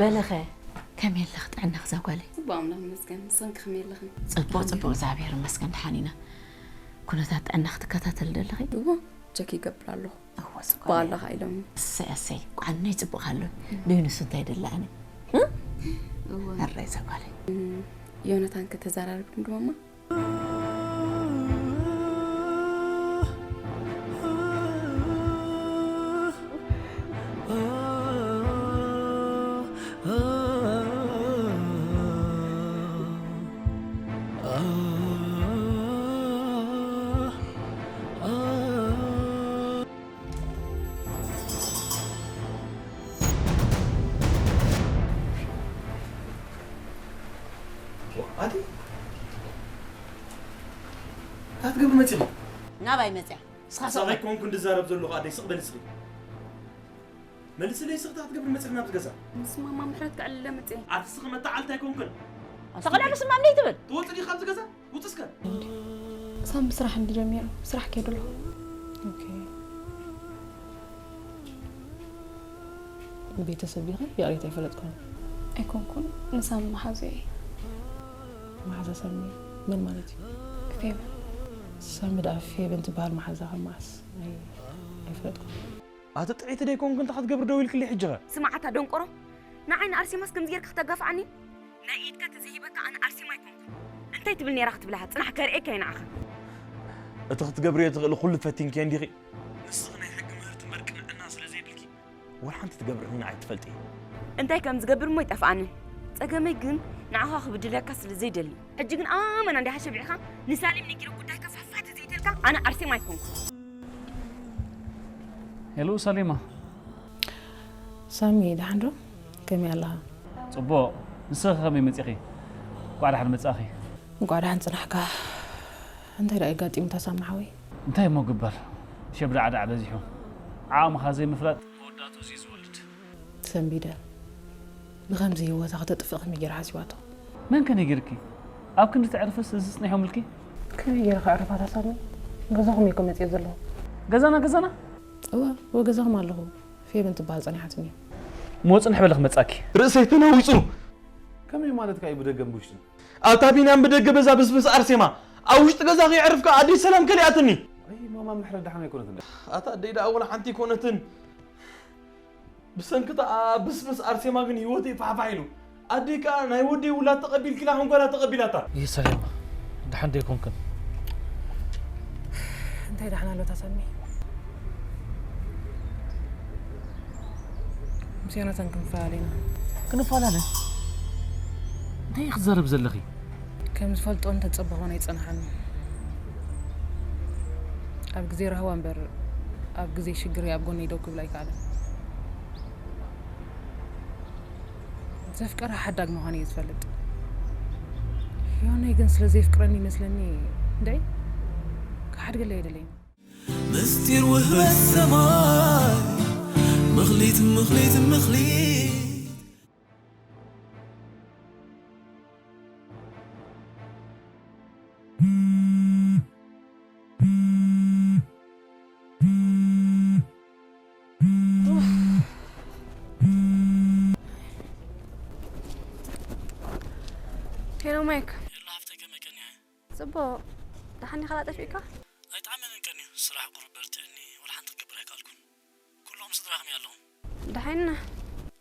በለኸ፣ ከመይ ኣለኽ ጥዕናኽ እዛ ጓለይ? ጽቡቕ ኣምላኽ ይመስገን። ንስኽን ከ ከመይ ኣለኽን? ጽቡቕ፣ ጽቡቕ፣ እግዚኣብሔር ይመስገን፣ ደሓን ኢና። ኩነታት ጥዕናኽ ትከታተል ዶ ኣለኺ? እወ፣ ቸክ ይገብር ኣለኹ። እወ፣ ጽቡቕ ጽቡቕ ኣለኻ ኢሎም። እሰይ፣ እሰይ፣ ቋነይ ጽቡቕ ኣሎ። ደይ ንሱ እንታይ ደላ ኣነ? እ? እወ። ኣረ እዛ ጓለይ። ዮናታን ከተዘራረብኩም ድማማ? ኣቲ እንታይ ትገብሪ መፂኺ? ናባይ መፅያ? ንስኻ ስቕ በል። ሳባይ ኮንኩ እንድዛረብ ዘለኹ ኣደይ ስቕ በል እስኺ። መልስለይ ስቕ እንታይ ትገብሪ መፂኺ ናብዚ ገዛ? ምስ ማማ ምሕረት ከዕልለ መፅየ። ኣቲ ስኺ መተዓልቲ ኣይኮንክን። ተቕልዕ ምስ ማም ነይ ትብል? ትወፂ ዲኺ ካብዚ ገዛ? ውፂ እስከ። ሳም ብስራሕ እንዲ ጀሚሩ ስራሕ ከይዱ ኣለኹ። ኦኬ። ቤተሰብ ዲኺ? ይቕሬታ ኣይፈለጥኩን። ኣይኮንኩን፣ ንሳሚ መሓዙ እየ። መሓዛ ሳሚ መን ማለት እዩ? ፌቨን። ሳሚ ደኣ ፌቨን ትበሃል መሓዛ ካብ መዓስ? ኣይ-፣ ኣይፈለጥኩን። ኣቲ ጥዕይቲ ደይኮንኩ እንታይ ክትገብሪ ደው ኢልክለይ ሕጂ ኸ? ስማዕ ኣታ ደንቆሮ፣ ንዓይ ንኣርሴማስ ከምዚ ጌርካ ክተጋፍዓኒ? ናይ ኢድካ ተዘይሂበካ ኣነ ኣርሴማ ኣይኮንኩን። እንታይ ትብል ኔራ ክትብልሃ? ጽናሕ ከርእየካ እየ ንዓኻ። እቲ ክትገብርዮ ትኽእሊ ኩሉ ፈቲንክዮ እንዲኺ? ንስኺ ናይ ሕጊ ምህርቲ እምበር ቅንዕና ስለ ዘይብልኪ፣ ወላ ሓንቲ ትገብርኒ ንዓይ ትፈልጢ። እንታይ ከም ዝገብር እሞ ይጠፍኣኒ። ጸገመይ ግን ንዓኻ ክብድለካ ስለ ዘይደሊ። ሕጂ ግን ኣመና እንዲኻ ሸቢዕካ ንሳሌም ነጊረ ጉዳይካ ፋሕፋሕ ተዘይተልካ ኣነ ኣርሴማ ኣይኮንኩ። ሄሎ ሳሌማ። ሳሚ፣ ደሓን ዶ? ከመይ ኣለኻ? ጽቡቕ። ንስኺ ከመይ መጺኺ? እንቋዕ ደሓን መጻእኺ። እንቋዕ ደሓን ጽናሕካ። እንታይ ደኣ የጋጢሙ እታ ሳሚ ሓወይ? እንታይ እሞ ግበር? ሸብዳዕዳዕ በዚሑ። ዓቕምኻ ዘይምፍላጥ መወዳእትኡ እዚ ዝወልድ። ሰንቢደ። ንኸምዚ ህይወታ ከተጥፍእ ከመይ ገይራ ሓሲባቶ? መን ከ ነጊርኪ? ኣብ ክንዲ ተዕርፍስ እዚ ጽኒሖምልኪ? ከመይ ገይረ ከዕርፋ እታ ሳሚ? ገዛኹም እየ እኮ መጽየ ዘለኹ። ገዛና፣ ገዛና? እወ፣ እወ፣ ገዛኹም ኣለኹ። ፌቨን ትበሃል ጸኒሓትኒ። እሞ ጽንሕ በሊ ክመጻኪ። ርእሰይ ተናዊጹ። ከመይ ማለትካ እዩ ብደገን ብውሽጥን? ኣታ ቢንያም ብደገ በዛ ብስብስ ኣርሴማ፣ ኣብ ውሽጢ ገዛ ከየዕርፍካ ኣደይ ሰላም ከሊኣትኒ። ኣይ ማማ ምሕረት ደሓን ኣይኮነትን። ኣታ ኣደይ ደኣ ወላ ሓንቲ ኣይኮነትን። ብሰንክታ ብስብስ ኣርሴማ ግን ህይወተይ ፋሕፋሕ ኢሉ። ኣደይ ከኣ ናይ ወደይ ውላድ ተቐቢልኪላ ከም ጓላ ተቐቢላታ። ይህ ሰላም ደሓን ዶ ኣይኮንክን? እንታይ ደሓን ኣሎ እታ ሳሚ? ምስ ዮናታን ክንፈላለ ኢና። ክንፈላለ? እንታይ ኢኺ ክትዛረቢ ዘለኺ? ከም ዝፈልጦ እንተጸበኾን ኣይጸንሓን። ኣብ ግዜ ራህዋ እምበር ኣብ ግዜ ሽግረይ ኣብ ጎነይ ደው ክብል ኣይከኣለን። ዘፍቀራ ሓዳግ ምዃነይ እየ ዝፈልጥ። ዮናይ ግን ስለ ዘየፍቅረኒ ይመስለኒ። እንደይ ክሓድገለይ ኣይደለይን። ምስጢር ውህበት ሰማይ ምኽሊት ምኽሊት ምኽሊት። ሄሎ ማይክ። ሄሎ ሃፍተይ፣ ከመይ ቀኒኺ? ጽቡቕ። ደሓን ኢኻ? ጠፊእካ? ኣይጠዓመንን ቀንዩ። ስራሕ ቁሩብ በርቲዕኒ፣ ወላ ሓንቲ ክገብር ኣይከኣልኩን። ኩልኹም ስድራኹም እየ ኣለኹም። ደሓንና።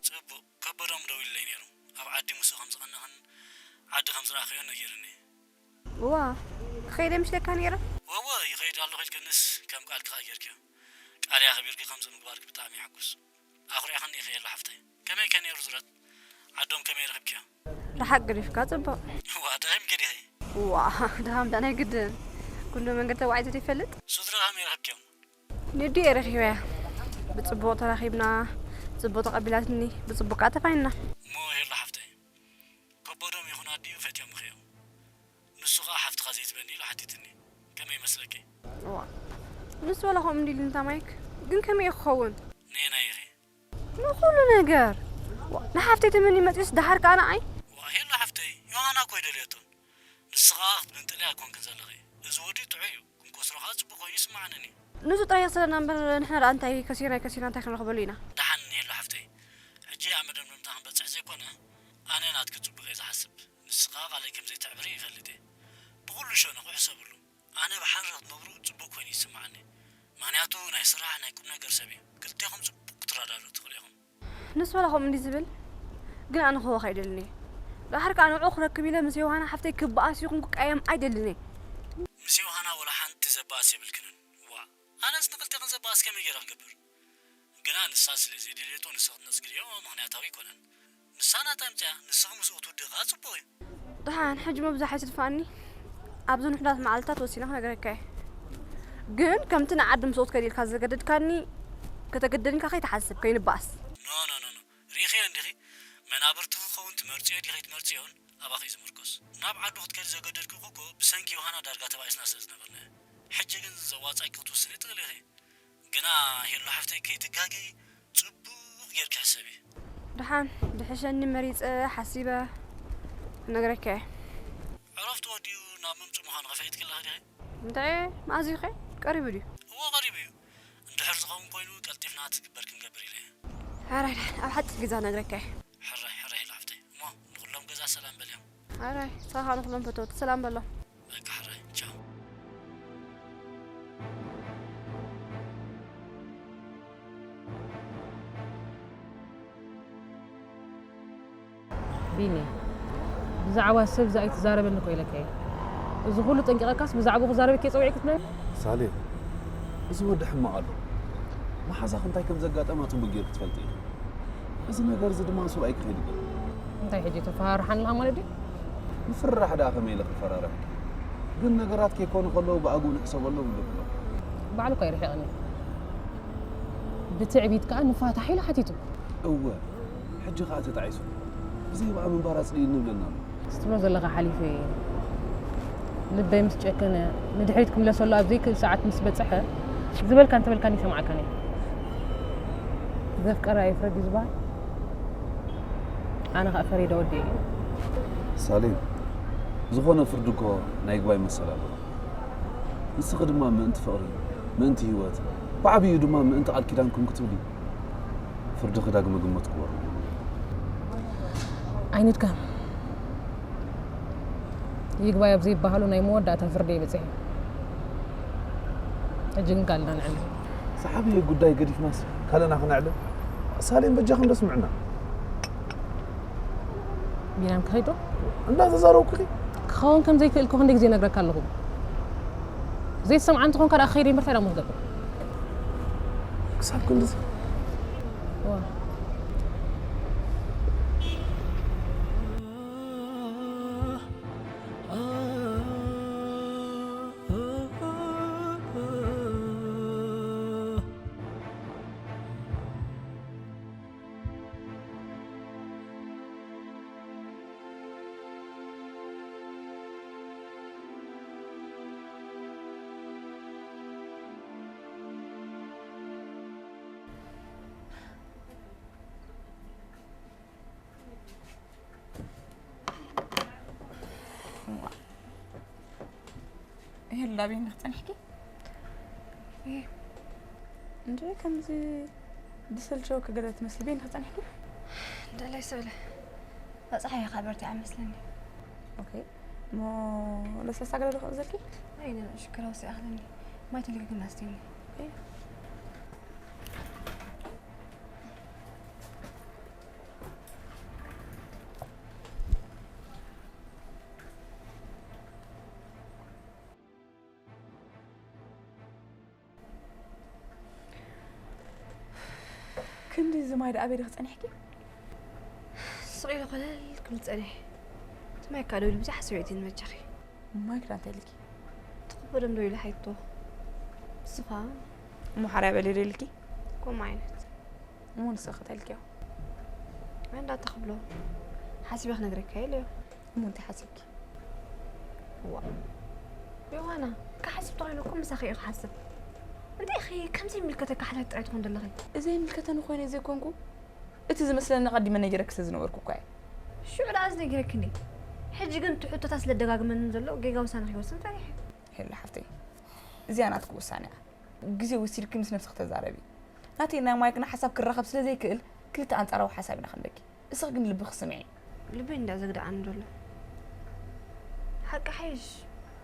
ጽቡቕ። ከበዶም ደዊሉለይ ነይሩ። ኣብ ዓዲ ምስኡ ከም ዝቐነኽን ዓዲ ከም ዝረኣኽዮን ነጊሩኒ። እዋ፣ ክኸይድ እየ ምስለካ ነይረ። ወወ፣ ይኸይድ ኣለኹ ኢልክንስ ከም ቃልኪ ከኣ ጌርክዮ። ቃለይ ኣኽቢርኪ ከምዚ ምግባርኪ ብጣዕሚ ይሕጉስ። ኣኹሪዕኽኒ ኢኺ ሄሉ ሓፍተይ። ከመይ ከ ነይሩ ዙረት? ዓዶም ከመይ ረኺብክዮ? ረሓቕ ገዲፍካ ጽቡቕ። እዋ፣ ደኺምኪ ዲኺ? እዋ፣ ድኻም ደኣ ናይ ግድን። ኩሉ መንገዲ ተባዒቱ ዘይፈልጥ? ስድራ ከመይ ረኺብክዮም? ንዱ እየ ረኺበያ። ብጽቡቕ ተራኺብና፣ ጽቡቕ ተቐቢላትኒ፣ ብጽቡቕ ከኣ ተፋኒና። እሞ ሄሉ ሓፍተይ፣ ከበዶም ይኹን ኣዲኡ ፈትዮም ምኽዮም። ንሱ ኸኣ ሓፍትኻ ዘይትበኒ ኢሉ ሓቲትኒ። ከመይ ይመስለኪ? እዋ፣ ንሱ ዋላ ከምኡ እንዲሉ እንታ ማይክ፣ ግን ከመይ እዩ ክኸውን? ነየናይ ኢኺ? ንኹሉ ነገር። ዋ፣ ንሓፍተይ ተመኒ መጺኡስ ደሓር ከኣ ንዓይ? ዋ፣ ሄሎ ሓፍተይ፣ ዮሃና እኮ ኣይደልየቶን። ንስኻ ክትምንጥልያ ኣይኮንክን ዘለኺ። እዚ ወዲ ጥዑይ እዩ፣ ክንከስሮ ከኣ ጽቡቕ ኮይኑ ይስምዓንን እዩ። ንሱ ጥራይ ይኽሰረና እምበር፣ ንሕና ደኣ እንታይ ከሲርና ኣይከሲርና እንታይ ክንረኽበሉ ኢና? ደሓን ሄሎ ሓፍተይ፣ ሕጂ ሕጂ ኣብ መደምደምታ ክንበጽሕ ዘይኮነ፣ ኣነ ናትኪ ጽቡቕ እየ ዝሓስብ። ንስኻ ቃለይ ከም ዘይተዕብሪ ይፈልጥ እየ። ብኹሉ ሸነኹ ሕሰብሉ። ኣነ ብሓደ ክትነብሩ ጽቡቕ ኮይኑ ይስምዓኒ። ምኽንያቱ ናይ ስራሕ፣ ናይ ቁም ነገር ሰብ እዩ። ክልቴኹም ጽቡቕ ክትረዳድኡ ትኽእሉ ኢኹም። ንሱ ዋላ ከምኡ እንዲ ዝብል፣ ግን ኣነ ክህወኽ ኣይደልን እየ። ደሓር ከኣ ንዕኡ ክረክብ ኢለ ምስ ዮሃና ሓፍተይ ክበኣስ ይኹን ክቀየም ኣይደልን እየ። ምስ ዮሃና ወላ ሓንቲ ዘበኣስ የብልክንን። ዋእ፣ ኣነስ ንኽልቴኽን ዘበኣስ ከመይ ገይረ ክገብር? ግና ንሳ ስለ ዘይደልየቶ ንስኺ ክትነጽግዮ ምኽንያታዊ ኣይኮነን። ንሳ ናታ ኣምጺኣ፣ ንስኺ ምስኡ ክትውድኢ ከኣ ጽቡቕ እዩ። ደሓን፣ ሕጂ ምብዛሕ ኣይትድፍኣኒ። ኣብዘን ውሑዳት መዓልትታት ወሲነ ክነግረካ እየ። ግን ከምቲ ንዓዲ ምስኡ ክትከዲ ኢልካ ዘገደድካኒ፣ ከተገድደኒ ከይትሓስብ፣ ከይንበኣስ። ኖ፣ ኖ፣ ኖ፣ ኖ። ርኢኽዮ እንዲኺ? መናብርትኺ ክኸውን ትመርጽዮ ዲኺ ኣይትመርጽዮን ኣባኺ እዩ ዝምርኮስ። ናብ ዓዱ ክትከዲ ዘገደድኩኺ እኮ ብሰንኪ ዮሃና ዳርጋ ተባኢስና ስለ ዝነበርና እዩ። ሕጂ ግን ዘዋጽኣኪ ክትውስኒ ትኽእሊ ኢኺ። ግና ሄሉ ሓፍተይ ከይትጋገዪ ጽቡቕ ጌርኪ ሕሰቢ። ደሓን ድሕሸኒ መሪጸ ሓሲበ ክነግረካ እየ። ዕረፍቲ ወዲኡ ናብ ምምጽኡ ምዃኑ ከፈለጥኪ ኣለኺ ዲኺ? እንታይ መኣዝዩኸ ቀሪቡ ድዩ? እወ ቀሪቡ እዩ። እንድሕር ዝኸውን ኮይኑ ቀልጢፍና ትግበር ክንገብር ኢለ እየ። ሕራይ ደሓን ኣብ ሓጺር ግዜ ክነግረካ እየ። ሕራይ ሕራይ ሄሉ ሓፍተይ። እሞ ንኹሎም ገዛ ሰላም በልዮም። ሕራይ ንስኻ ከኣ ንኹሎም ፈተውቲ ሰላም በሎም። በቃ ሕራይ ቻው። ቢኒ፣ ብዛዕባ ሰብ እዚ ኣይትዛረበኒ እኮ ኢለካ እየ። እዚ ኩሉ ጠንቂቐካስ ብዛዕባኡ ክዛረበኪ እየ ጸዊዐኪ ትብለኒ? ሳሌም፣ እዚ ወዲ ሕማቕ ኣሎ። መሓዛኺ እንታይ ከም ዘጋጠማ ጽቡቕ ጌርኪ ትፈልጢ ኢኺ። እዚ ነገር እዚ ድማ ስሩኣይ ክኸይድ ይግባእ። እንታይ ሕጂ ተፈራርሓኒ ኣለኻ ማለት ድዩ? ምፍርራሕ ደኣ ከመይ ኢለ ክፈራርሐኪ? ግን ነገራት ከይኮኑ ከለዉ ብኣግኡ ንሕሰበሎም ይብል ኣሎ። ባዕሉ እኳ ይርሕቕኒ። ብትዕቢት ከኣ ንፋታሕ ኢሉ ሓቲቱ። እወ፣ ሕጂ ከኣ ተጣዒሱ። ብዘይ ብኣ ምንባር ኣጽልእኒ ይብለና ኣሎ። ትብሎ ዘለኻ ሓሊፈ እየ። ልበይ ምስ ጨከነ፣ ንድሕሪት ክምለሰሉ ኣብ ዘይክእል ሰዓት ምስ በጽሐ፣ ዝበልካ እንተበልካኒ ይሰምዓካን እየ። ዘፍቀረ ኣይፍረድ እዩ ዝበሃል። ኣነ ኸኣ ፈሪደ ወዲኤ። ሳሌም፣ ዝኾነ ፍርዲ እኮ ናይ ይግባይ መሰል ኣለዎ። ንስኺ ድማ ምእንቲ ፍቕሪ፣ ምእንቲ ህይወት፣ ብዓብይኡ ድማ ምእንቲ ቃል ኪዳንኩም ክትብሊ፣ ፍርድኺ ዳግመ ግምት ግበሩ። ኣይንድከም። ይግባይ ኣብ ዘይበሃሉ ናይ መወዳእታ ፍርዲ እየ በጺሐ። ሕጂ ግን ካልእና ንዕልል። ዝዓበየ ጉዳይ ገዲፍናስ ካልእና ክነዕልል? ሳሌም በጃኺ እንዶ ስምዕና። ቢንያም ክኸይድ ዶ? እንዳተዛረብኩኺ። ክኸውን ከም ዘይክእል እኮ ክንደይ ግዜ ነግረካ ኣለኹ። ዘይትሰምዓ እንተኾንካ ደኣ ክኸይድ እምበር እንታይ ደኣ ምኽገብር? ክሳብ ክንድዚ? እዋ። ይሄ ላቤን ጸኒሕኪ? እየ። እንደ ከምዚ ዝሰልቸውኪ ገለ ትመስሊ። ቤን ክጸንሕኪ? እንደላይ ስእለ። በጻሕ እየ ካብ በርቲዓ መስለኒ። ኦኬ። እሞ ለስላሳ ገለ ዶ ክእዘልኪ? ኣይነ ሽክራ ወሲ ኣኽለኒ። ማይ ተልኪ ግን ኣስትኒ። ኦኬ። ክንዲ እዚ ማይ ደኣ ኣበይ ዲኺ ጸኒሕኪ? ስቕ ኢሉ ኮለል ክብል ጸኒሐ። እቲ ማይ እካ ደው ኢሉ ብዙሕ ሓሲበ እየ ንበጃኺ። ማይ ክዳን እንታይ ኢልኪ? ትቕበሎም ዶ ኢለ ሓይቶ። ንሱ ኸኣ እሞ ሓርያ በሊ ዶ ኢልኪ? ከምኡ ዓይነት። እሞ ንስኺ እንታይ ኢልኪዮ? ኣንዳ ተኽብሎ ሓሲበ ክነግረካ ኢለዮ። እሞ እንታይ ሓሲብኪ? ዋ፣ ዮሃና፣ ክሓስብ ተኾይኑ እኮ ምሳኺ እየ ክሓስብ። እንታይ ኢኺ ከምዚ ይምልከተካ ሓሳብ ጥራይ ትኾን ዘለኺ? እዚ ይምልከተኒ ኮይነ ዘይኮንኩ፣ እቲ ዝመስለኒ ኣቐዲመ ነጊረኪ ስለ ዝነበርኩ እኳ እየ። ሽዑ ደኣ እዚ ነጊረኪ እንዴ? ሕጂ ግን እቲ ሕቶታት ስለ ደጋግመኒ ዘሎ ጌጋ ውሳነ ከይወስን ፈሪሐ። ሄሉ ሓፍተይ፣ እዚኣ ናትኪ ውሳነ እያ። ግዜ ወሲድኪ ምስ ነብስኺ ተዛረቢ። ናተይ ናይ ማይክና ሓሳብ ክራኸብ ስለ ዘይክእል፣ ክልተ ኣንጻራዊ ሓሳብ ኢና ክንበኪ። እስኺ ግን ልብኺ ስምዒ። ልበይ እንዳ ዘግድዓኒ ዘሎ። ሓቂ ሓይሽ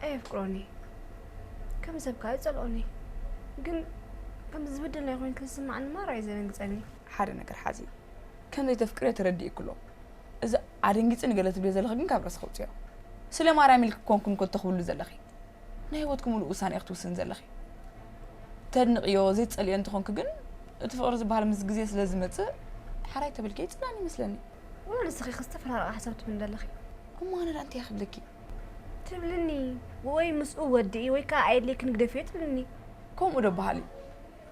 ኣየፍቅሮኒ። ከም ሰብ ከኣ ይጸልኦኒ። ግን ከም ዝበደልናዮ ኮይኑ ክስምዓኒ ማራ እዩ ዘደንግጸኒ። ሓደ ነገር ሓዚ ከም ዘይተፍቅርዮ ተረዲእኩ ኣሎ። እዚ ኣደንጊጽኒ ገለ ትብልዮ ዘለኺ ግን ካብ ርእስኺ ውጽዮ። ስለ ማርያም ኢልኪ ኮንኩን እኮ ተኽብሉ ዘለኺ። ናይ ህይወትኪ ምሉእ ውሳኔ ክትውስን ዘለኺ። ተድንቕዮ፣ ዘይትጸልዮ እንተኾንኪ ግን፣ እቲ ፍቕሪ ዝበሃል ምስ ግዜ ስለ ዝመጽእ፣ ሓራይ ተበልኪ ኣይጽላእን ይመስለኒ። ወላ ንስኺ ኢኺ ዝተፈራረቐ ሓሳብ ትብልኒ ዘለኺ። እሞ ኣነ ደኣ እንታይ እየ ክብለኪ? ትብልኒ ወይ ምስኡ ወድኢ ወይ ከኣ ኣየድልየክን ግደፍዮ ትብልኒ። ከምኡ ዶ በሃሊ?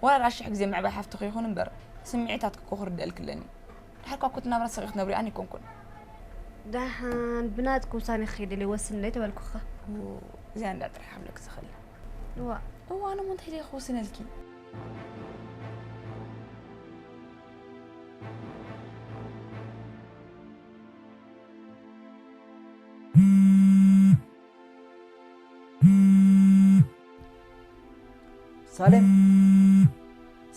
ዋላ ደኣ ሽሕ ግዜ ምዕባይ ሓፍትኺ ይኹን እምበር፣ ስምዒታትኪ እኮ ክርድኣልኪ ኣለኒ። ድሓር እኳ እኮ እቲ ናብራ ስቕ ኢልኪ ክትነብርዮ ኣነ ኣይኮንኩን። ደሓን ብናትኪ ውሳኔ ክኸይደለይ ወስንለይ ተበልኩኻ። እዚኣ እንድያ ጥራሕ ክብለኪ ዝኽእል። እዋእ። እዋእ፣ ኣነ እሞ እንታይ ኢለ እየ ክውስነልኪ? ሳሌም፣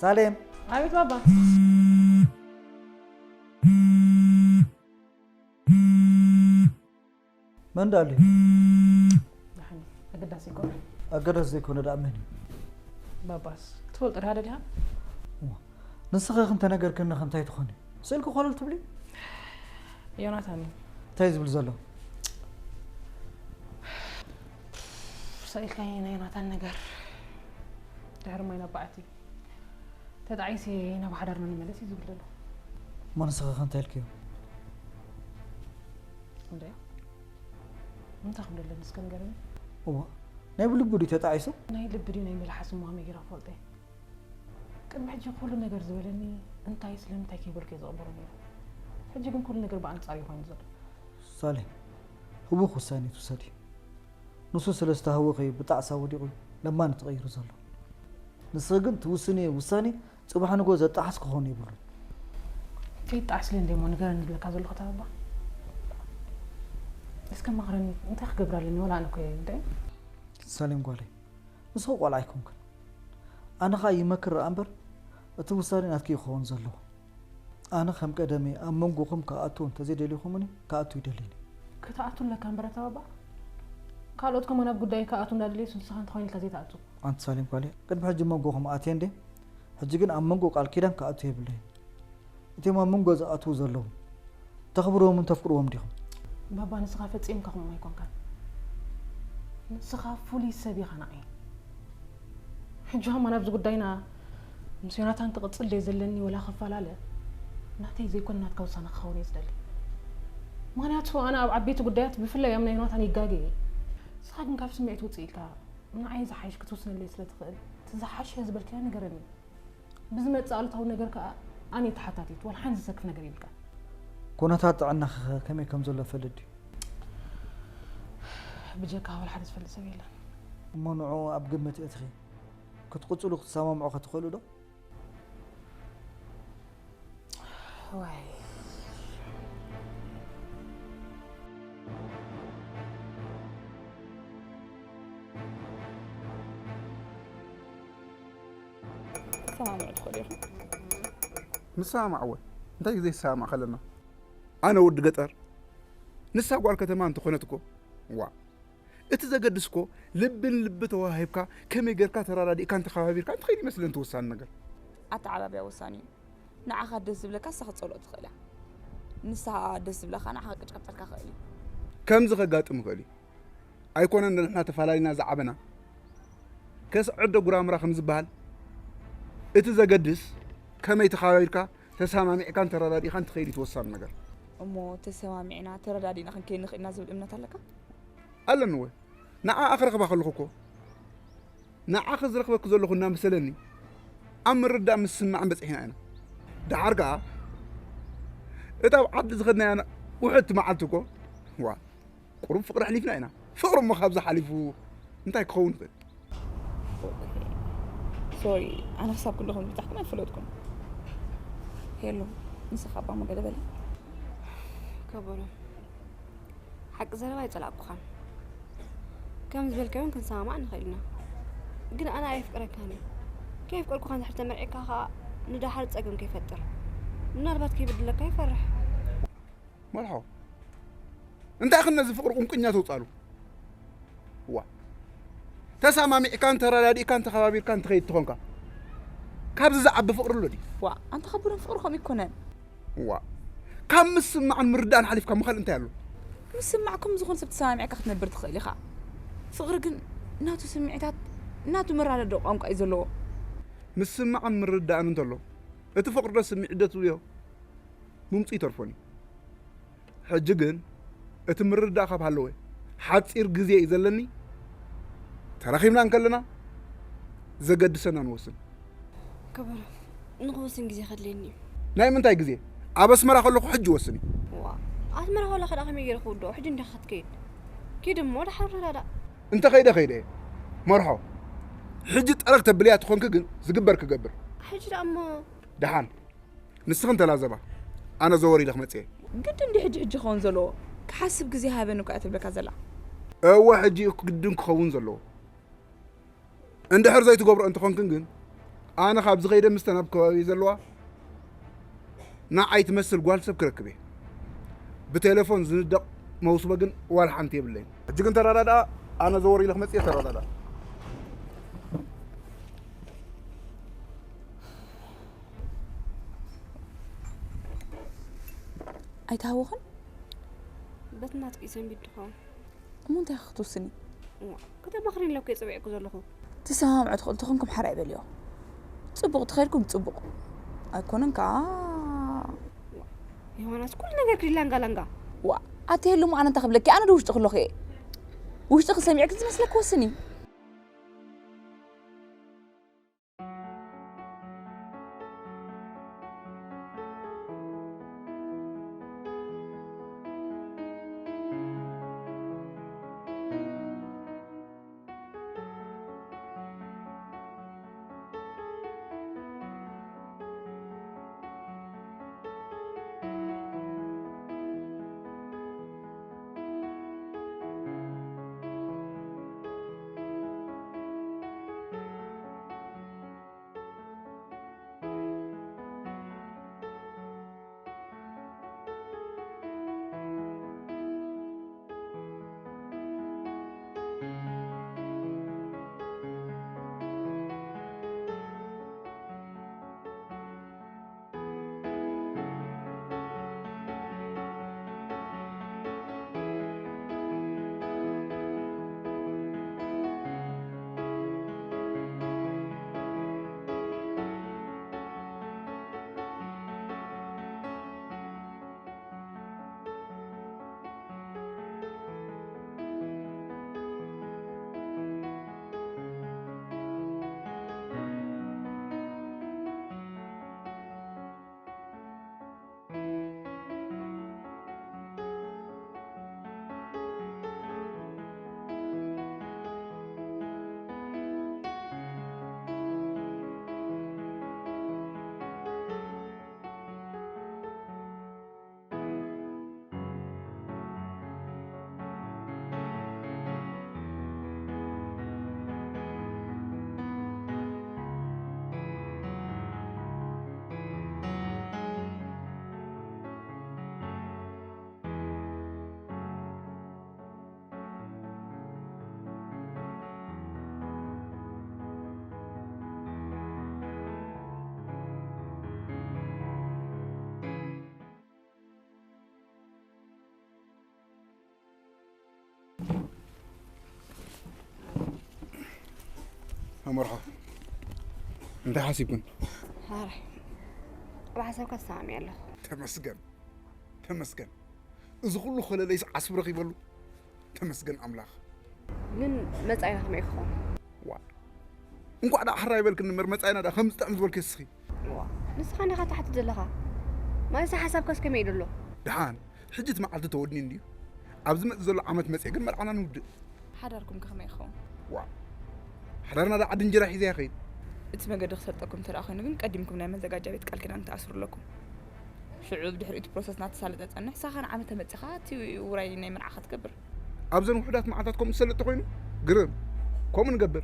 ሳሌም። ኣቤት ባባ። መን ደኣ ኣሎ? ደሓን ኣገዳሲ ኣይኮነን። ኣገዳሲ ዘይኮነ ደኣ መን እዩ? ባባስ ክትፈልጦ ዲኻ ደሊኻ? ንስኺ ክንተነገርክኒ እንታይ ትኾኒ? ስእልኪ ኮለል ትብሊ? ዮናታን እዩ። እንታይ ዝብል ዘሎ? ሰኢልካኒ ናይ ዮናታን ነገር ድሕሪ ማይ ናብ በዓቲ ተጣዒሰ ናብ ሓዳርና ንመለስ እዩ ዝብል ዘሎ። እሞ ንስኺ ከ እንታይ ኢልክዮ? እንድያ እንታይ ክብለለኒ እስከ ንገረኒ። እዋ ናይ ብልቡ ድዩ ተጣዒሱ? ናይ ልቢ ድዩ ናይ መልሓስ እሞ ከመይ ገይረ ክፈልጦ እየ? ቅድሚ ሕጂ ኩሉ ነገር ዝበለኒ እንታይ ስለምንታይ ከይበልኩ እየ ዝቕበሎ ነይረ። ሕጂ ግን ኩሉ ነገር ብኣንጻር እዩ ኮይኑ ዘሎ። ሳሌ ህቡኽ ውሳኔ ትውሰድ እዩ። ንሱ ስለ ዝተሃወኸ እዩ ብጣዕሳ ወዲቑ ለማኒ ተቐይሩ ዘሎ። ንስኺ ግን ትውስንዮ ውሳኔ ጽባሕ ንግሆ ዘጣሕስ ክኾን የብሉን። ከይጣዕስለይ እንድየ እሞ ንገረኒ ዝብለካ ዘለኹ እታ ባባ። እስከ መኽረኒ እንታይ ክገብር ኣለኒ ወላ ኣነ እኮ እየ ግዳይ። ሳሌም ጓለይ ንስኺ ቆልዓ ኣይኮንክን። ኣነ ኸኣ ይመክር ደኣ እምበር እቲ ውሳኔ ናትኪ እዩ ክኸውን ዘለዎ። ኣነ ከም ቀደመይ ኣብ መንጎኹም ክኣቱ እንተዘይደሊኹምኒ ክኣቱ ኣይደልን እየ። ክትኣቱ ኣለካ እምበር ኣታ ባባ። ካልኦት ከማን ኣብ ጉዳየይ ክኣትዉ እንዳደለዩስ ንስኻ እንታይ ኮይኑ ኢልካ ዘይትኣቱ? ኣንቲ ሳሌም ጓለይ ቅድሚ ሕጂ መንጎኹም ኣትየ እንድየ። ሕጂ ግን ኣብ መንጎ ቃል ኪዳን ክኣቱ የብለይን። እቶም ኣብ መንጎ ዝኣትዉ ዘለዉ ተኽብርዎምን ተፍቅርዎም ዲኹም? ባባ ንስኻ ፈጺምካ ከምኡ ኣይኮንካን። ንስኻ ፍሉይ ሰብ ኢኻ ንዓይ። ሕጂ ከማን ኣብዚ ጉዳይና ምስ ዮናታን ክቕጽል ድየ ዘለኒ ወላ ክፈላለ ናተይ ዘይኮነ ናትካ ውሳነ ክኸውን እየ ዝደሊ። ምኽንያቱ ኣነ ኣብ ዓበይቲ ጉዳያት ብፍላይ ኣብ ናይ ዮናታን ይጋገ እየ። ንስኻ ግን ካብ ስምዒት ውጽእ ኢልካ ንዓይ ዝሓይሽ ክትውስነለይ ስለ ትኽእል እቲ ዝሓሸ ዝበልካዮ ንገረኒ። ብዝመጽእ ኣሉታዊ ነገር ከኣ ኣነ እየ ተሓታቲት፣ ዋላ ሓንቲ ዝሰክፍ ነገር የብልካን። ኩነታት ጥዕናኺኸ ከመይ ከም ዘሎ ፈልጥ ድዩ? ብጀካ ዋላ ሓደ ዝፈልጥ ሰብ የለን። እሞ ንዕኡ ኣብ ግምት እትኺ ክትቕጽሉ ክትሰማምዑኸ ትኽእሉ ዶ? ዋይ ክትሰማምዑ ትኽእሉ ኢኹም። ንሰማማዕ እወ እንታይ ዘይሰማማዕ ከለና ኣነ ወዲ ገጠር ንሳ ጓል ከተማ እንተኾነት እኮ ዋ እቲ ዘገድስ እኮ ልቢ ንልቢ ተወሃሂብካ ከመይ ጌርካ ተረዳዲእካን ተኸባቢርካን ትኸይድ ይመስለኒ እቲ ወሳኒ ነገር። ኣተዓባብያ ወሳኒ እዩ። ንዓኻ ደስ ዝብለካ ንሳ ክትጸልኦ ትኽእል እያ። ንሳ ደስ ዝብላ ከኣ ንዓኻ ቅጭ ከብጸልካ ይኽእል እዩ። ከምዚ ከጋጥም ይኽእል እዩ። ኣይኮነን ንሕና ተፋላሊና ዝዓበና ከስዕድ ዶ ጉራምራ ከም ዝበሃል እቲ ዘገድስ ከመይ ተኸባቢርካ ተሰማሚዕካን ተረዳዲእካን ትኸይድ እዩ እቲ ወሳኒ ነገር። እሞ ተሰማሚዕና ተረዳዲእና ክንከይድ ንኽእል ኢና ዝብል እምነት ኣለካ? ኣለኒ እወ ንዓኣ ክረኽባ ከለኹ እኮ ንዓኺ ዝረኽበኪ ዘለኹ እናመሰለኒ ኣብ ምርድዳእ ምስምማዕን በጺሕና ኢና። ደሓር ከኣ እታ ኣብ ዓዲ ዝኸድናያ ውሕድቲ መዓልቲ እኮ ዋእ ቁሩብ ፍቕሪ ኣሕሊፍና ኢና። ፍቕሪ እሞ ካብዚ ሓሊፉ እንታይ ክኸውን ይኽእል? ሶሪ ኣነ ክሳብ ክንደኹም ዝበጻሕኩም ኣይፈለጥኩን። ሄሉ ንስኻ እባ እሞ ገለ በሊ። ከበሮ ሓቂ ዘረባ ኣይጸላእኩኻን። ከም ዝበልካዮን ክንሰማማዕ ንኽእል ኢና። ግን ኣነ ኣየፍቅረካን እየ። ከየፍቀርኩኻ እንድሕር ተመርዒካ ኸኣ ንደሓር ጸገም ከይፈጥር። ምናልባት ከይበድለካ ይፈርሕ። መርሖ፣ እንታይ ኽን ነዚ ፍቕሪ ቁንቁኛ ተውጻሉ? ዋ፣ ተሰማሚዕካን ተረዳዲእካን ተኸባቢርካን ትኸይድ ትኾንካ፣ ካብዚ ዝዓቢ ፍቕሪ ኣሎ ድዩ? ዋ፣ ኣንታ ኸቡርን ፍቕሪ ከምኡ ይኮነን። ዋ፣ ካብ ምስማዕን ምርዳእን ሓሊፍካ ምኻል እንታይ ኣሎ? ምስማዕ ከም ዝኾነ ሰብ ተሰማሚዕካ ክትነብር ትኽእል ኢኻ። ፍቕሪ ግን ናቱ ስምዒታት፣ ናቱ መረዳድኢ ቋንቋ እዩ ዘለዎ። ምስማዕን ምርዳእን እንተሎ፣ እቲ ፍቕሪ ዶ ስምዒት ዶ ትብልዮ? ምምፁ ይተርፎን እዩ። ሕጂ ግን እቲ ምርዳእ ካብ ሃለወ፣ ሓፂር ግዜ እዩ ዘለኒ። ተራኺብና እንከለና ዘገድሰና ንወስን። ከበሮ፣ ንኽወስን ግዜ ከድልየኒ እዩ። ናይ ምንታይ ግዜ? ኣብ ኣስመራ ከለኹ ሕጂ ወስን እዩ። ዋ፣ ኣስመራ ከለኻ ደኣ ከመይ ገይረ ክውድኦ? ሕጂ እንዲኻ ክትከይድ። ኪድ እሞ ደሓር ንረዳዳእ። እንተ ኸይደ ኸይደ እየ። መርሖ፣ ሕጂ ጠረግ ተብልያ ትኾንኪ ግን ዝግበር ክገብር። ሕጂ ደኣ እሞ ደሓን። ንስኽን ተላዘባ። ኣነ ዘወር ኢለ ክመጽእ እየ። ግድን ድዩ ሕጂ ሕጂ ክኸውን ዘለዎ? ክሓስብ ግዜ ሃበኒ እኮ እያ ትብለካ ዘላ። እወ፣ ሕጂ እዩ ግድን ክኸውን ዘለዎ። እንድሕር ዘይትገብሮ እንተኾንክን ግን፣ ኣነ ካብ ዝኸይደ ምስተን ኣብ ከባቢ ዘለዋ ንዓይ ትመስል ጓል ሰብ ክረክብ እየ። ብቴሌፎን ዝንደቕ መውስቦ ግን ዋላ ሓንቲ የብለይን። ሕጂ ግን ተረዳድኣ፣ ኣነ ዘወር ኢለ ክመጽእ እየ፣ ተረዳድኣ። ኣይተሃወኽን? በቲ ናትኪ እዩ ሰንቢድ ድኸውን። እሞ እንታይ ኢኺ ክትውስኒ? እዋ፣ ከተማኽሪኒ ኢለ እኮ እየ ጸዊዐኪ ዘለኹ። ትሰማምዑ ትኽእሉ ተኾንኩም ሓራይ በልዮ። ጽቡቕ ተኸድኩም ጽቡቕ። ኣይኮነን ከኣ። ዮሃናስ፣ ኩሉ ነገር ክዲ ላንጋ ላንጋ። ዋ፣ ኣቲ የሉ እሞ ኣነ እንታይ ክብለኪ? ኣነ ዶ ውሽጢ ክለኹ እየ? ውሽጢ ክሰሚዕኪ ዝመስለኪ ወስኒ። ኣመርሖ፣ እንታይ ሓሲብክን? ሓራይ፣ ብሓሳብካ ተሰማሚዐ ኣለኹ። ተመስገን፣ ተመስገን። እዚ ኩሉ ኮለለይስ ዓስቢ ረኺበሉ። ተመስገን ኣምላኽ። ግን መጻኢና ከመይ ክኸውን? ዋ፣ እንኳዕ ደኣ ሕራይ በልክኒ እምበር፣ መጻኢና ደኣ ከም ዝጥዕም ዝበልኪ እስኺ። ዋ፣ ንስኻ እንዲኻ ትሓትት ዘለኻ። ማለት ሓሳብካስ ከመይ እዩ ዘሎ? ደሓን፣ ሕጂ እቲ መዓልቲ ተወዲኡ እንድዩ። ኣብ ዝመጽእ ዘሎ ዓመት መጺኤ ግን መርዓና ንውድእ። ሓዳርኩም ከ ከመይ ይኸውን? ዋ፣ ሓዳርና ደኣ ዓዲ እንጀራ ሒዘ ይኸይድ። እቲ መገዲ ክሰልጠኩም እንተ ደኣ ኮይኑ ግን ቀዲምኩም ናይ መዘጋጃ ቤት ቃል ኪዳን ትኣስሩ ኣለኩም። ሽዑ ብድሕሪኡ እቲ ፕሮሰስ እናተሳለጠ ዝጸንሕ፣ ንስኻ ንዓመት ተመጺኻ እቲ ውራይ ናይ መርዓኻ ትገብር። ኣብዘን ውሑዳት መዓልታት ከምኡ ዝሰልጥ ተኾይኑ ግርም። ከምኡ ንገብር።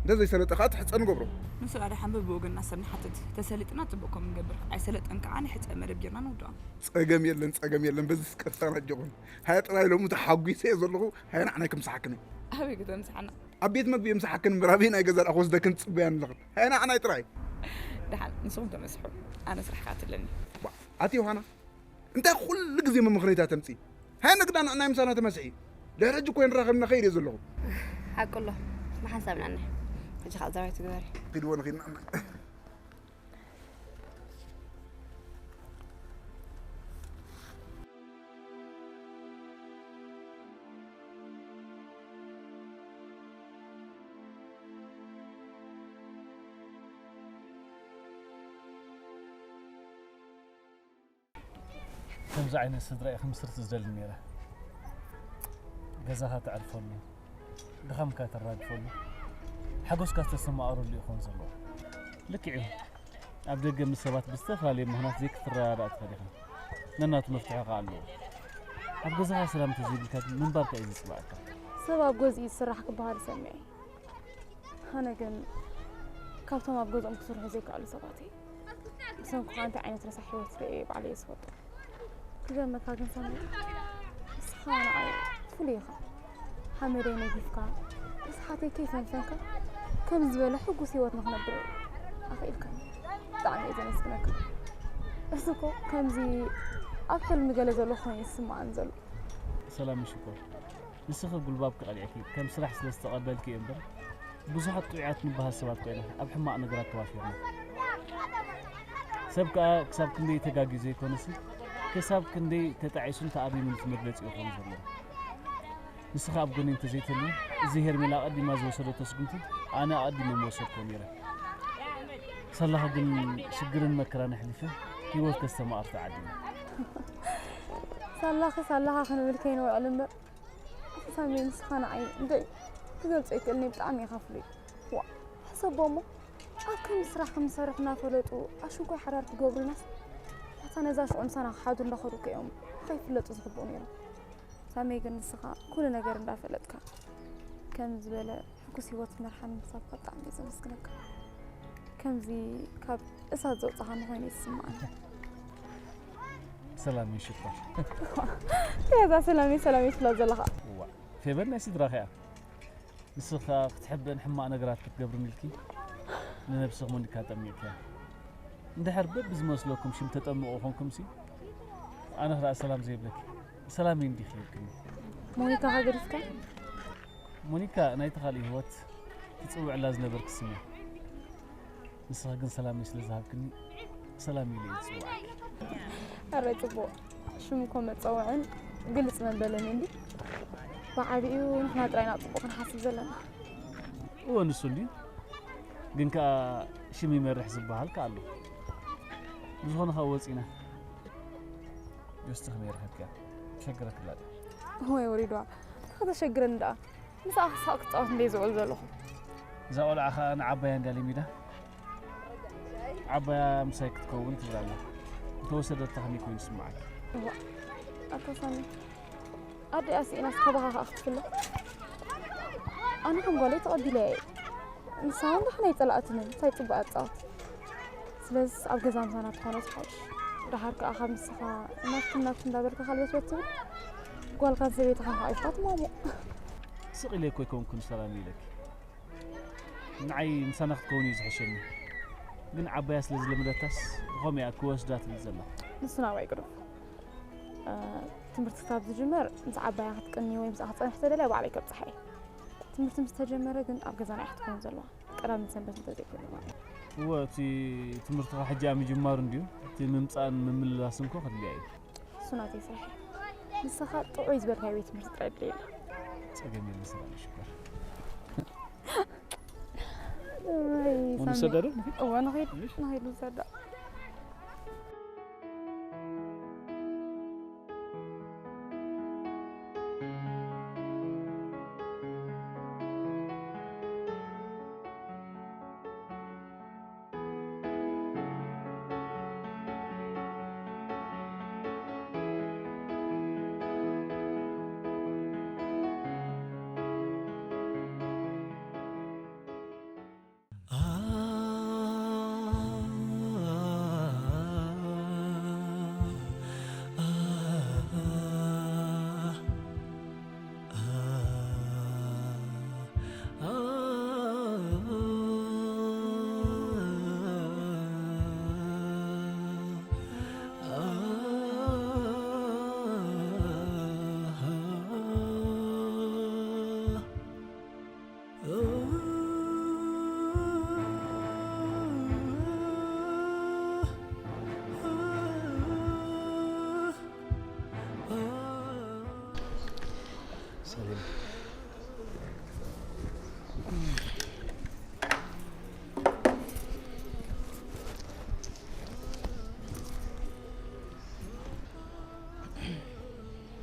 እንተ ዘይሰለጠ ከዓ ትሕፀ ንገብሮ። ንሱ ደኣ ደሓን በብወገንና ሰብ ንሓትት። ተሰሊጥና ፅቡቕ ከም ንገብር፣ ኣይሰለጠን ከዓ ናይ ሕፀ መደብ ጌርና ንውድኦ። ፀገም የለን፣ ፀገም የለን። በዚ ስቅርታን ኣጆኹን። ሃየ ጥራይ ሎሚ ተሓጒሰ እየ ዘለኹ። ሃየ ንዓናይ ክምስሓክን እዩ። ኣበይ ከተምስሓና? ኣብ ቤት መግቢ የምስሓክን እምበር ኣበይ ናይ ገዛ ደኣ ክወስደክን ትፅበያን ኣለኽን። ሃየ ንዓናይ ጥራይ። ደሓን ንስኹም ተመስሑ፣ ኣነ ስራሕ ክኣትለኒ። ኣቲ ዮሃና እንታይ ኩሉ ግዜ መምኽነይታ ተምፂ? ሃይ ንግዳ ንዕናይ ምሳና ተመስሒ። ድሕሪ ሕጂ እኮ ንራኸብ እናኸይድ እየ ዘለኹ። ሓቁ ኣሎ። ብሓንሳብ ንዕና ሕጂ ከዓ ዛባይ ትግበሪ። ኪድዎ ንኺድ ንዕና። ከምዚ ዓይነት ስድራ እየ ክምስርት ዝደሊ ነይረ። ገዛኻ ተዕርፈሉ፣ ድኻምካ ተራግፈሉ፣ ሓጎስካ ዝተሰማቐረሉ ይኾን ዘለዎ። ልክዕ እዩ። ኣብ ደገ ምስ ሰባት ብዝተፈላለየ ምኽንያት ዘይክትረዳዳእ ትኽእል ኢኻ። ነናቱ መፍትሒ ኸኣ ኣለዎ። ኣብ ገዛኻ ሰላም እንተዘይብልካ ግን ምንባርካ እዩ ዘጽልኣካ። ሰብ ኣብ ገዝኡ ይስራሕ ክበሃል ሰሚዐ። ኣነ ግን ካብቶም ኣብ ገዝኦም ክስርሑ ዘይከኣሉ ሰባት እየ። ብሰንኩኻ እንታይ ዓይነት ረሳሕ ህይወት ርእየ ባዕለይ እየ ዝፈልጦ። ክገርመካ ግን ሳሚ ንስኻ ንዓይ ፍሉይ ኢኻ። ሓመደይ ነጊፍካ ርስሓተይ ከይፈንፈንካ ከምዚ ዝበለ ሕጉስ ህይወት ንኽነብር ኣኽኢልካኒ። ብጣዕሚ እየ ዘመስግነካ። እዚ እኮ ከምዚ ኣብ ሕልሚ ገለ ዘለኹ ኮይኑ እዩ ዝስምዓኒ ዘሎ። ሰላም ሽኮር ንስኺ ጉልባብኪ ቀሊዕኪ ከም ስራሕ ስለ ዝተቐበልኪ እዩ እምበር ብዙሓት ጥዑያት ንበሃል ሰባት ኮይና ኣብ ሕማቕ ነገራት ተዋፊርና። ሰብ ከኣ ክሳብ ክንደይ ተጋግዩ ዘይኮነሲ ክሳብ ክንደይ ተጣዒሱን ተኣሪሙን እዩ እቲ መግለጺኡ ክኸውን ዘለዎ። ንስኺ ኣብ ጎነይ እንተዘይትህልዊ እዚ ሄርሜላ ኣቐዲማ ዝወሰደቶ ስጉምቲ ኣነ ኣቐዲመ ምወሰድክዎ ነይረ። ሳላኺ ግን ሽግርን መከራን ኣሕሊፈ ህይወት ከስተማቕር ተዓዲመ። ሳላኺ ሳላኻ ክንብል ከይንውዕል እምበር ሳሚ ንስኻ ንዓይ እንታይ ክገልጾ ኣይክእልን እየ ብጣዕሚ ኢኻ ፍሉይ። ዋእ ሕሰቦ እሞ ኣብ ከምዚ ስራሕ ከም ንሰርሕ እናፈለጡ ኣሽንኳይ ሓዳር ክገብሩልናስ ኣታ ነዛ ሽዑ ምሳና ክሓድሩ እንዳኸዱ እኮ እዮም ከይፍለጡ ዝሕብኡ ነይሮም። ሳሚ ግን ንስኻ ኩሉ ነገር እንዳፈለጥካ ከምዚ ዝበለ ሕጉስ ህይወት ክትመርሓኒ ምሕሳብካ ብጣዕሚ እየ ዘመስግነካ። ከምዚ ካብ እሳት ዘውፃኻኒ ኮይኑ እዩ ዝስምዓኒ። ሰላም ይሽኮር። እዛ ሰላመይ ሰላመይ ትብላ ዘለኻ። እዋ ፌበን ናይ ስድራኺ እያ። ንስኺ ኸኣ ክትሕብእን ሕማቕ ነገራት ክትገብርን ኢልኪ ንነብስኺ ሞኒካ ጠሚቕክያ። እንድሕር በብዝመስለኩም ሽም ተጠምቑ ኾንኩምሲ ኣነ ኸኣ ሰላም ዘይብለኪ ሰላመይ እንዲኺ ኢልክኒ። ሞኒካ ከ ገዲፍካ? ሞኒካ ናይቲ ካልእ ህይወት ትጽውዕላ ዝነበርኪ ስም እያ። ንስኺ ግን ሰላመይ ስለ ዝሃብክኒ ሰላም ኢለ እየ ዝጽውዓኪ። ኣረ ጽቡቕ ሽም እኮ መጸውዕን ግልጽ መበልን እዩ እንዲ ብዓቢኡ ንሕና ጥራይ ኢና ጽቡቕ ክንሓስብ ዘለና። እወ ንሱ እንድዩ ግን ከኣ ሽም ይመርሕ ዝበሃል ከኣ ኣሎ። ብዝኾነ ከኣ ወጺና ዮስቲ ከመይ ረኺብክያ? ተሸግረክላ ድያ? እዋይ ወሪድዋ እንታይ ከተሸግረኒ ደኣ ምስኣ ክሳቕ ክጻወት እንድየ ዝውዕል ዘለኹ። እዛ ቆልዓ ኸኣ ንዓባያ እንድያ ለሚዳ። ዓባያ ምሳይ ክትከውን ትብል ኣላ። እንተወሰደታ ከመይ ኮይኑ ይስምዓኪ? እዋእ ኣታ ሳሚ ኣዲኣ ስኢናስ ካባኻ ኸኣ ክትፍለ? ኣነ ከም ጓለይ ተቐቢለያ እየ። ንሳ እውን ደሓን ኣይጸላኣትንን እንታይ ጽቡቕ እያ ትጻወት። ስለዝስ ኣብ ገዛ ምሳና ተኾነ ዝሓይሽ። ደሓር ከኣ ካብ ንስኻ ናብትን ናብትን እንዳበልካ ከልበትበት ትብል ጓልካን ሰበይትኻን ከኣ ኢልካ ትማሙቕ። ስቕ ኢለ እኮ ኣይኮንኩን ሰላም ኢለኪ። ንዓይ ምሳና ክትከውን እዩ ዝሕሸኒ። ግን ዓባያ ስለ ዝለመደታስ ብኸምኡ እያ ክወስዳ ትብል ዘላ። ንሱ ናብኣ ይግደፎ። ትምህርቲ ክሳብ ዝጅመር ምስ ዓባያ ክትቅኒ ወይ ምስኣ ክትጸንሕ ተደልያ ባዕለይ ከብጽሓ እየ። ትምህርቲ ምስ ተጀመረ ግን ኣብ ገዛና እያ ክትከውን ዘለዋ። ቀዳምን ሰንበት እንተዘይኮይኑ ማለት እዩ። እወ እቲ ትምህርትኻ ሕጂ እያ ምጅማሩ እንድዩ። እቲ ምምጻእን ምምልላስን እኮ ከድልያ እዩ። እሱ ናተይ ስራሕ እዩ። ንስኻ ጥዑይ ዝበልካዮ ቤት ትምህርቲ ጥራይ ኣድልየለይ። ጸገም የለን ሰላም ይሽኮር። እዋይ ሳሚ። ንሰዳ ዶ ንኺድ? እወ ንኺድ ንኺድ ንሰዳ።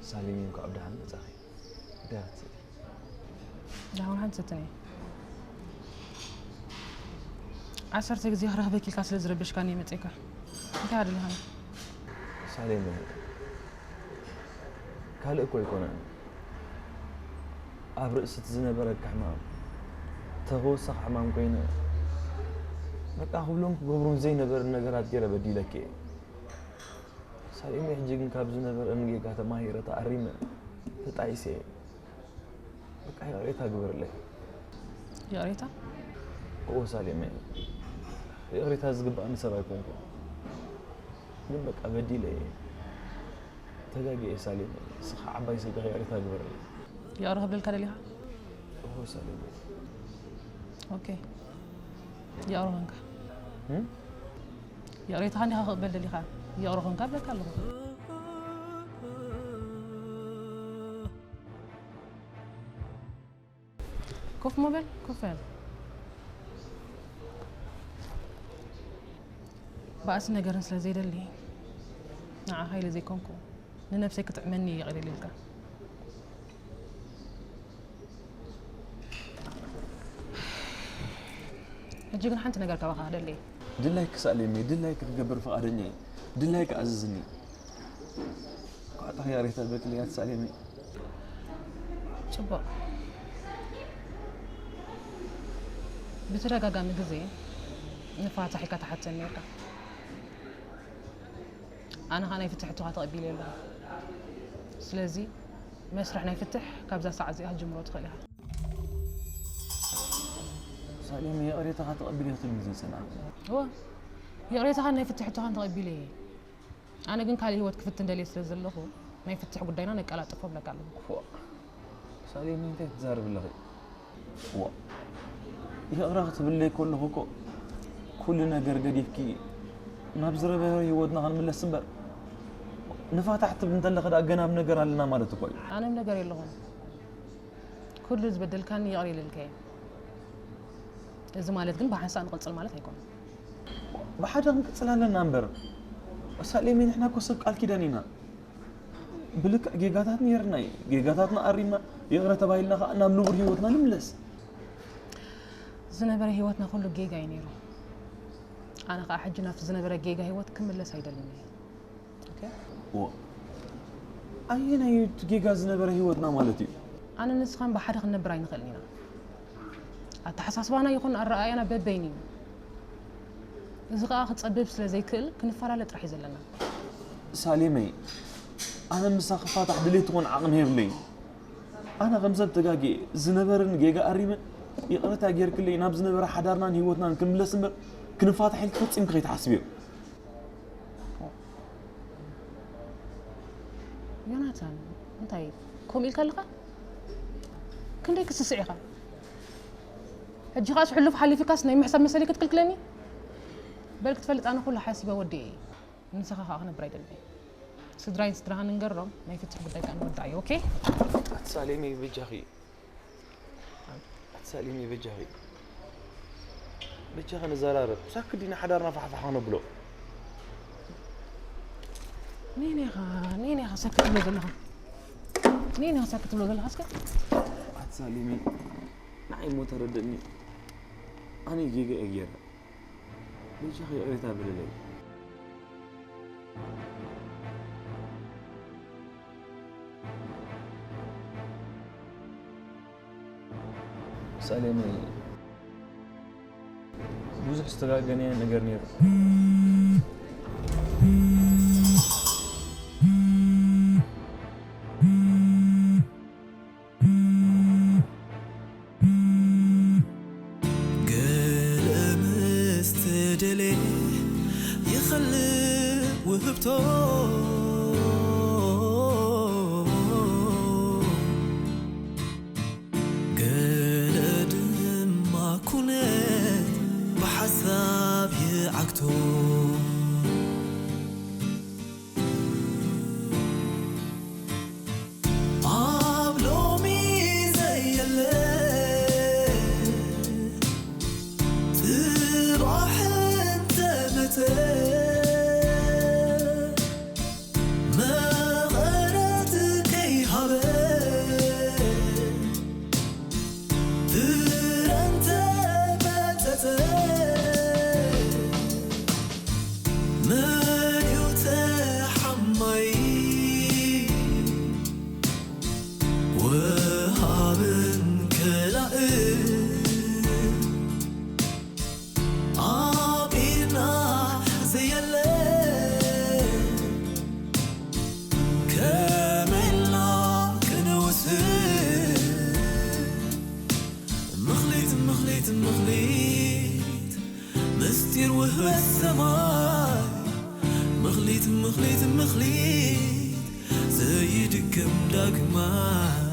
ሳሌም፣ እንኳዕ ብደሓን መጻኺ። እንታይ ክትሰቲ? ዳውን ሓንቲ ሰተኒ። ዓሰርተ ግዜ ክረኽበኪ ኢልካ ስለ ዝረበሽካኒ እየ መጺእካ። እንታይ ኣደሊኻኒ? ሳሌም፣ ካልእ እኮ ኣይኮነን። ኣብ ርእሲ እቲ ዝነበረካ ሕማም፣ ተወሳኺ ሕማም ኮይነ፣ በቃ ክብሎም ክገብሩን ዘይነበርን ነገራት ገይረ በዲለኪ እየ። ሳሌም፣ ሕጂ ግን ካብ ዝነበረኒ ጌጋ ተማሂረ፣ ተኣሪመ፣ ተጣይሰ እየ። በቃ ይቕሬታ ግበርለይ። ይቕሬታ? እዎ ሳሌመይ፣ ይቕሬታ ዝግብኣኒ ሰብ ኣይኮንኩን። ግን በቃ በዲለ እየ። ተጋጊየ እየ ሳሌመይ። ንስኻ ዓባይ ሰብ ዲኻ፣ ይቕሬታ ግበረለይ። ይቕረ ክብለልካ ደሊኻ? እዎ ሳሌመይ። ኦኬ። ይቕረ ኾንካ። እም? ይቕሬታኻ እንዲኻ ክቕበል ደሊኻ? ይቕረ ኾንካ እብለካ ኣለኹ። ኮፍ ሞ በል፣ ኮፍ በል። ባእሲ ነገርን ስለ ዘይደሊ፣ ንዓኻ ኢለ ዘይኮንኩ፣ ንነብሰይ ክጥዕመኒ እየ ይቕረ ኢለልካ። ሕጂ ግን ሓንቲ ነገር ካባኻ ክደሊ እየ። ድላይኪ ሳሌመይ፣ ድላይኪ ክገብር ፍቓደኛ እየ። ድላይኪ ኣዝዝኒ። ኳዕታ ኽያሬታ በክልያት ሳሌመይ። ጽቡቕ። ብተደጋጋሚ ግዜ ንፋታሕ ኢልካ ትሓተኒ ነርካ። ኣነ ኸኣ ናይ ፍትሕ ሕቶኻ ተቐቢለ ኣለኹ። ስለዚ መስርሕ ናይ ፍትሕ ካብዛ ሰዓት እዚኣ ክትጅምሮ ትኽእል ኢኻ። ሳሌም፣ ይቕሬታኻ ተቐቢለ ክትብልኒ ዝጸናሕኩ። እወ፣ ይቕሬታኻን ናይ ፍትሕ ሕቶኻን ተቐቢለ እየ። ኣነ ግን ካልእ ህይወት ክፍትን ደልየ ስለ ዘለኹ ናይ ፍትሕ ጉዳይና ነቀላጥፎ እብለካ ኣለኹ። ፎእ። ሳሌም፣ እንታይ ትዛረቢ ኣለኺ? ዋ፣ ይቕረ ክትብለይ ከለኹ እኮ ኩሉ ነገር ገዲፍኪ ናብ ዝነበረ ህይወትና ክንምለስ እምበር፣ ንፋታሕ ትብል እንተለኺ ደኣ ገና ኣብ ነገር ኣለና ማለት እኮ እዩ። ኣነ ኣብ ነገር የለኹን። ኩሉ ዝበደልካኒ ይቕረ ኢለልካ እየ። እዚ ማለት ግን ብሓንሳእ ንቕጽል ማለት ኣይኮነን። ብሓደ ክንቅጽል ኣለና እምበር። ሳሌም፣ ንሕና እኮ ሰብ ቃል ኪዳን ኢና። ብልክዕ ጌጋታት ነይርና እዩ። ጌጋታትና ኣሪምና ይቕረ ተባሂልና ኸዓ ናብ ንቡር ህይወትና ንምለስ። ዝነበረ ህይወትና ኩሉ ጌጋ እዩ ነይሩ። ኣነ ኸዓ ሕጂ ናብቲ ዝነበረ ጌጋ ህይወት ክምለስ ኣይደልን እየ። ኦኬ? ዎ። ኣየናይ እዩ እቲ ጌጋ ዝነበረ ህይወትና ማለት እዩ? ኣነ ንስኻን ብሓደ ክንነብር ኣይንኽእልን ኢና። ኣተሓሳስባና ይኹን ኣረኣእያና በበይኑ እዩ። እዚ ኸዓ ክጸብብ ስለ ዘይክእል ክንፈላለ ጥራሕ እዩ ዘለና። ሳሌመይ፣ ኣነ ምሳኺ ክፋታሕ ድሌት ይኹን ዓቕሚ የብለይን። ኣነ ከም ሰብ ተጋግየ፣ ዝነበረኒ ጌጋ ኣሪመ፣ ይቕረታ ጌርክለይ ናብ ዝነበረ ሓዳርናን ህይወትናን ክንምለስ እምበር ክንፋታሕ ኢልኪ ፈጺምኪ ከይትሓስብዮ። ዮናታን፣ እንታይ ከምኡ ኢልካ ኣለኻ? ክንደይ ክትስስዕ ኢኻ? ሕጂ ኸኣስ ሕሉፍ ሓሊፍካስ ናይ ምሕሳብ መሰለይ ክትክልክለኒ? በል ክትፈልጥ ኣነ ኩሉ ሓሲበ ወዲኤ እየ። ንስኻ ኸኣ ክነብር ኣይደልን እየ። ስድራይን ስድራኻን ንንገሮም፣ ናይ ፍትሒ ጉዳይ ከኣ ንወድኣዮ፣ ኦኬ? ኣቲ ሳሌመይ በጃኺ። ኣቲ ሳሌመይ በጃኺ። በጃኺ ንዘራረብ። ሳክት ዲና ሓዳርና ፋሕፋሕ ክነብሎ። ነየናይ ኢኻ፣ ነየናይ ኢኻ ሳክት ትብሎ ዘለኻ? ነየናይ ኢኻ ሳክት ትብሎ ዘለኻ እስከ? ኣቲ ሳሌመይ ንዓይ እሞ ተረደእኒ። ኣነ ጌጋ እየ ገይረ። በጃኺ ይቕሬታ በልለይ። ሳሌመይ፣ ብዙሕ ዝተጋገናዮ ነገር ነይሩ። ገለ ምስ ተደልየ ይኸልእ ውህብቶ፣ ገለ ድማ ኩነት ብሓሳብ ይዓግቶ። ኣብ ሎሚ ምኽሊት ምኽሊት ዘይድግም ዳግማይ